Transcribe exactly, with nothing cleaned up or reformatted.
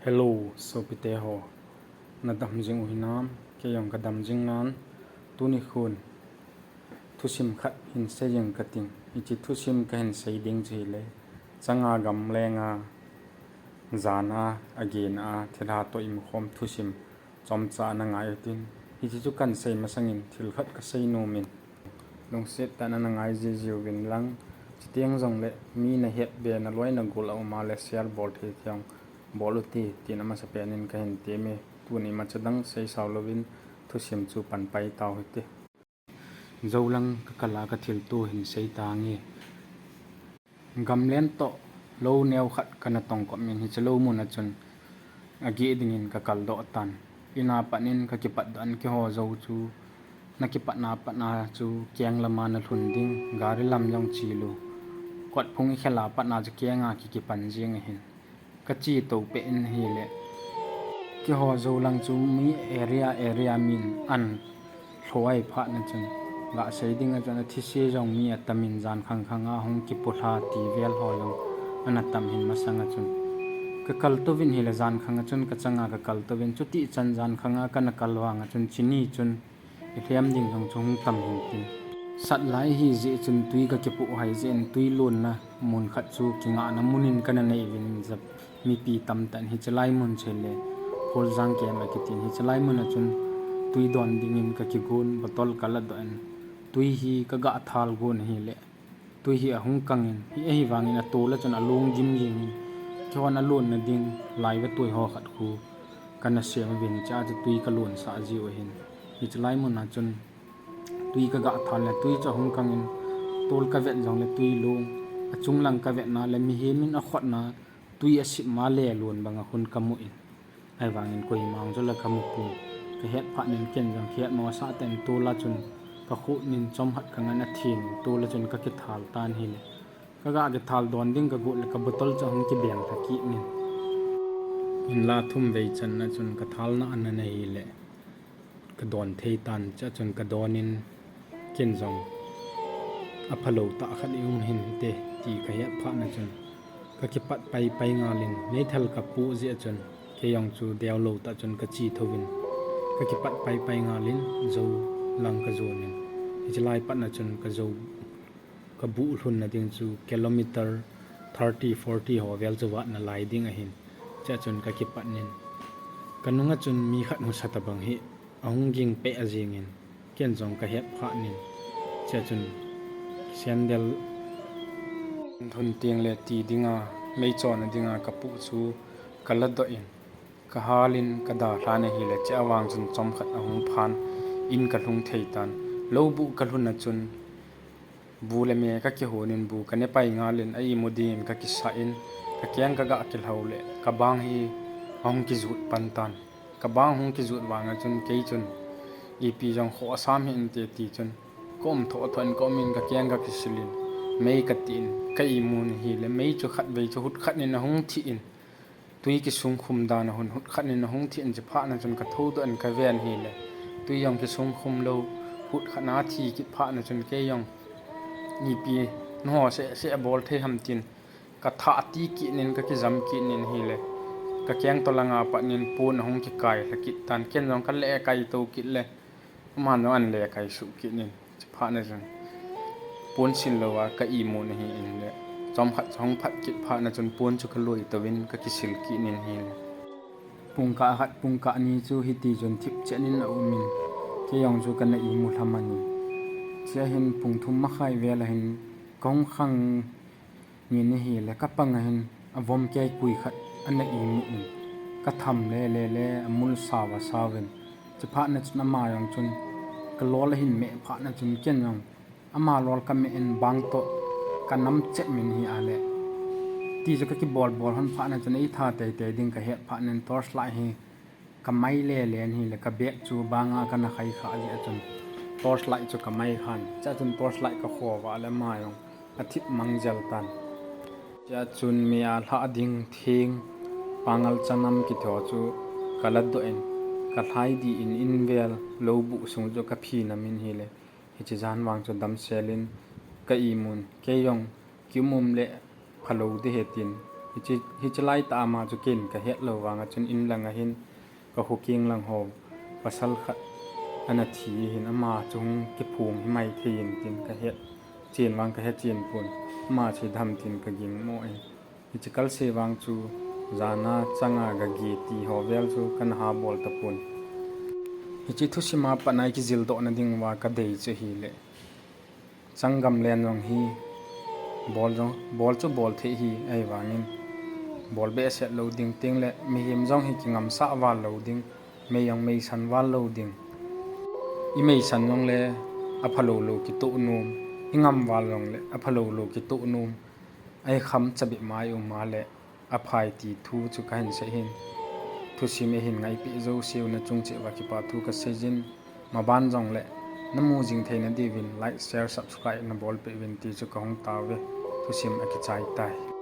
Hello, sopite ho. Na dam jing u hinam? Kei jong ka dam jing nan. Tuni khun thusim khat hin sei jing ka ting. Hiche thusim ka hin sei ding chu hile, changa gamlenga jana, agena, thilha toh imu khom thusim chomcha na ngai u tin, hiche chu kan sei masangin thil khat ka sei nom in. Lungset tah in na ngai jiu jiu vin lang, chuteng jongle mi na het be na loi na gol a um a le share bol thei thei jong bol u te, tin amasa pen in ka hin tem e. Tuni ma chadang sei sao louvin thusim chu pan pai tau hite. Jou lang ka kal a ka thilto hin sei tange. Gamlen toh lou neo khat ka na tong kop in, hiche lou mun a chun ageh dingin ka kal doh tan. In a pat in ka kipat doh in, keiho jou chu na kipat na pat na chu keng lama na lhun ding, gari lam jong chi lou. Kot phung i khel a pat na chu keng a ki kipan jing ahin. Ka chi to peh in hile, keiho jou lang chu mi area area min an lhoi phat na chun, ga sei ding a chun, athise jong mi atam in, jan khang khang a hung kipulha ti vel ho jong ana tam hin masang a chun, ka kal to vin hile, jan khang a chun ka changa ka kal to vin, chuti chan jan khang a ka na kal vang a chun, chini chun i lhem ding jong chu hung tam hin tin. Sat lai hi jeh chun tui ka kipoh hai jeh in tui lonna mun khat chu kingahna mun in ka na nei vin, jep mipi tamtah in hiche lai mun chu hile Pholjang kem a kitin, hiche lai mun a chun tui don dingin ka kigon, bottle ka la doh in, tui hi ka ga thal gon ahile, tui hi ahung kang in, hi ahivangin atol a chun along gim jing in, keihon alonna ding laiva tui ho khat khu ka na sem uvin, chua chu tui ka lonsah jiu ahin. Hiche lai mun a chun tui ka ga thal le, tui chu ahung kang in, tol ka vet jongle tui long, achung lang ka vet na le, mihem in akhotna tui asip ma le lon bang a khun ka mu in. Ahivangin koima jong chu la ka mu pon. Ka het phat in ken jong ka het mo sah tah in tol a chun ka khut in chomkhat ka ngan a thin, tol a chun ka kithal tan hile, ka ga kithal don ding ka got le ka bottle chu ahung kibeng lha kit in. In la thum vei chan a chun ka thalna an na nei hile, ka don thei tan, chua chun ka don in, ken jong aphalou tah khat i um hinte ti ka het phat na chun, ka kipat pai pai ngal in, meithal ka poh jeh a chun, kei jong chu deo lou tah chun ka chi thou vin, ka kipat pai pai ngal in, jou lang ka jon in, hiche lai pat na chun ka jou ka buh lhun na ding chu kilometer thirty, forty ho vel chu vat na lai ding ahin. Chua chun ka kipat in, ka nung a chun mi khat husa tabang hi ahung ging peh a jing in, ken jong ka het phat in, chua chun sandal lhun teng le ti ding a, mei chon a ding a ka poh chu ka la doh in, ka hal in ka dalhan ahile, chua vang chun chomkhat ahung phan in ka lhung thei tan. Lou buh ka lhun a chun, bu le me ka kihon in, bu ka ne pai ngal in, a imu ding in ka kisa in, ka keng ka ga kilhou le, ka bang hi ahung kijut pan tan. Ka bang hung kijut vang a chun, kei chun ipi jong khoh asam hih inte ti chun, ka um tho tho in, ka um in, ka keng ka kisil in, mei ka ti in, ka imu in ahile, mei chu khat vei chu hut khat in ahung thi in, tui kisung khum dan a hung hut khat in ahung thi in, chuphat na chun ka thou doh in ka ven ahile, tui jong kisung khum lou, hut khat na thi kit phat na chun kei jong ipi naho seh seh bol thei ham tin ka thah ti kit in, ka kijam kit in ahile, ka keng toh langa pat in pon ahung kikai lha kit tan, ken jong ka leh kai to kit le, aman jong an leh kai suh kit in, chuphat na chun pon sil lou a ka imu in ahile, chomkhat chu hung phat kit phat na chun pon chu ka loi tou vin ka kisil kit in ahile, pungkah khat pungkah ni chu hiti chun thip chen in a um in, kei jong chu ka na imu lha man in, chua hin pung thum makhai vel a hin ka hung khang in ahile, ka pang a hin avom kei kui khat ana imu in, ka tham le le le, amul sao a sao in, chuphat na chun ama jong chun ka lol ahin meh phat na chun ken jong ama lol ka meh in bang toh ka nam chep min hi ahile, ti chu ka kibol bol hon phat na chun eitha tei tei ding ka het phat in torch light hi ka mai le le in ahile, ka bag chu bang a ka na khai kha jeh a chun torch light chu ka mai khan, chua chun torch light ka kho vah le ama jong athip mang jel tan. Chua chun mei a lhah ding thing, pangal chanam kiti ho chu ka la doh in, ka lhai di in, in vel lou buh sung chu ka phi nam in ahile, hiche jan vang chu damsel in ka imu in, kei jong ki um um le phalou ding ahi tin, Hiche, hiche laitah a ama chu ken kahet lou vang a chun inlang a hin kakho keng lang ho pasal khat ana thi hin ama chu hung kiphong himai thei in tin kahet chen vang kahe chen pon. Ama chu hidam tin kaging mo in. Hiche kalse vang chu jan a chang a gage ti ho vel chu kana ha bol tapon. Hiche thusim a pat a ikijil doh na ding uva kadei chu ahile, chang gam len jong hi bol jong, bol chu bol thei hi ahivangin bol behseh lou ding, tengle mihem jong hi kingamsah val lou ding, mei jong meisan val lou ding. Imeisan jongle aphalou lou kitoh nom, ingam val jongle aphalou lou kitoh nom. Ahikham chabep mai um a le aphai ti thu chu kahin sei hin. Thusim eihin ngaipeh jouseu nachung cheh uva kipa thu kaseijin, maban jongle namu jing theina diuvin like, share, subscribe nabolpeh uvin ti chu kahung taove. Thusim akichai tai.